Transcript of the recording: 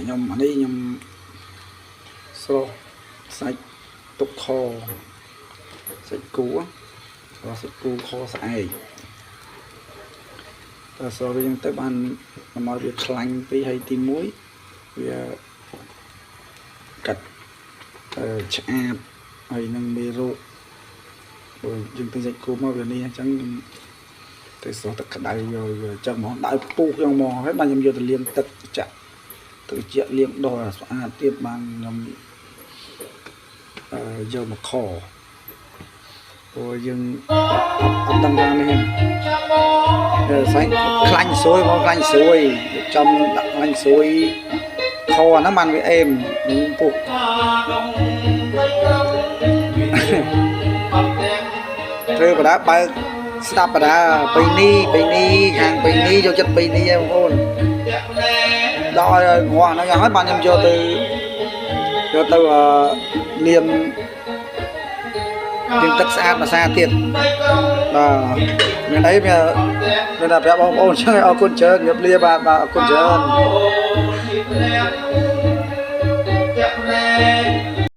ខ្ញុំអានេះខ្ញុំស្រុះសាច់ទុកខសាច់គូស្រុះសាច់គូខស្អែកតើស្រុះវាចឹងទៅបានមកវាខ្លាញ់ពីហើយទី1វាកាត់ឆ្អាបហើយនឹងមេរោគព្រោះយើងទិញសាច់គោមកវានេះអញ្ចឹងខ្ញុំទៅស្រោះទឹកក្តៅយកវាអញ្ចឹងហ្មងដាក់ពុះចឹងហ្មងហើយបានខ្ញុំយកទៅលាងទឹកចាក់ទឹកជាក់លាងដោះឲ្យស្អាតទៀតបានខ្ញុំយកមកខព្រោះយើងអត់ដឹងថានេះសាច់ខ្លាញ់ស្រួយបងខ្លាញ់ស្រួយចំដាក់ខ្លាញ់ស្រួយខអាហ្នឹងបានវាអេមពុះ ធ្វើបដាបើកស្ដាប់បដាបៃនេះបៃនេះខាងបៃនេះយកចិត្តបៃនេះឯងបងប្អូនដល់ឲ្យងាស់ហ្នឹងយ៉ាងហើយបានខ្ញុំយកទៅយកទៅអឺលាងលាងទឹកស្អាតមួយសាទៀតបាទមានអីមានមានតែប្រាប់បងប្អូនចឹងអរគុណច្រើនជំរាបលាបាទបាទអរគុណច្រើន ពាក់ណែ